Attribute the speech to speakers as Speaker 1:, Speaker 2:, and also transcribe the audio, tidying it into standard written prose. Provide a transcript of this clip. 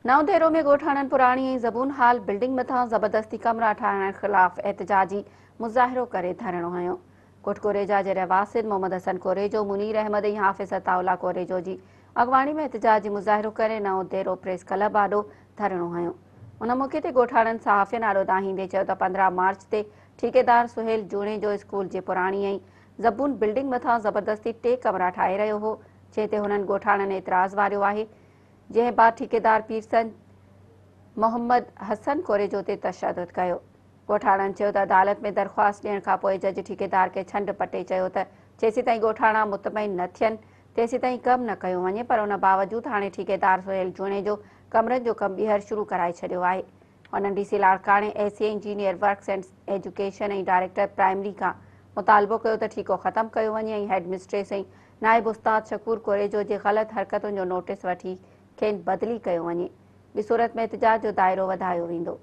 Speaker 1: نئون ديرو ۾ ڳوٺاڻن پراڻي ۽ زبون حال بلڊنگ مٿان زبردستي ڪمرا ٺاهڻ خلاف احتجاجي مظاهرو ڪري ڌرڻو هنيو. ڳوٺ ڪوريجا جي رهواسين محمد حسن ڪوريجو، منير احمد ۽ حافظ عطاء الله ڪوريجو جي اڳواڻي ۾ احتجاجي مظاهرو ڪري نئون ديرو پريس ڪلب آڏو ڌرڻو هنيو. ان موقعي تي ڳوٺاڻن صحافين آڏو دانهيندي چيو ته 15 مارچ تي ٺيڪيدار سهيل جوڻيجو اسڪول جي پراڻي ۽ زبون بلڊنگ مٿان زبردستي 3 ڪمرا ٺاهي رهيو هو، جنهن تي هنن ڳوٺاڻن اعتراض واريو آهي. جنهن بعد ٺيڪيدار پيرسن محمد حسن ڪوريجو تي تشدد ڪيو. ڳوٺاڻن چيو ته عدالت ۾ درخواست ڏيڻ کانپوء جج ٺيڪيدار کي ڇنڊ پٽي چيو ته جيسيتائين ڳوٺاڻا مطمئن نه ٿين تيسيتائين ڪم نه ڪيو وڃي پر ان باوجود هاڻي ٺيڪيدار سهيل جوڻيجو ڪمرن جو ڪم ٻيهر شروع ڪرائي ڇڏيو آهي. هنن ڊي سي لاڙڪاڻي، اي سي engineer works and education ۽ director primary کان مطالبو ڪيو ته ٺيڪو ختم ڪيو وڃي ۽ هيڊ مسٽريس ۽ نائب استاد شڪور ڪوريجو جي غلط حرڪتن جو نوٽيس وٺي کين بدلي ڪيو وڃي، ٻي صورت ۾ احتجاج جو دائرو وڌايو ويندو.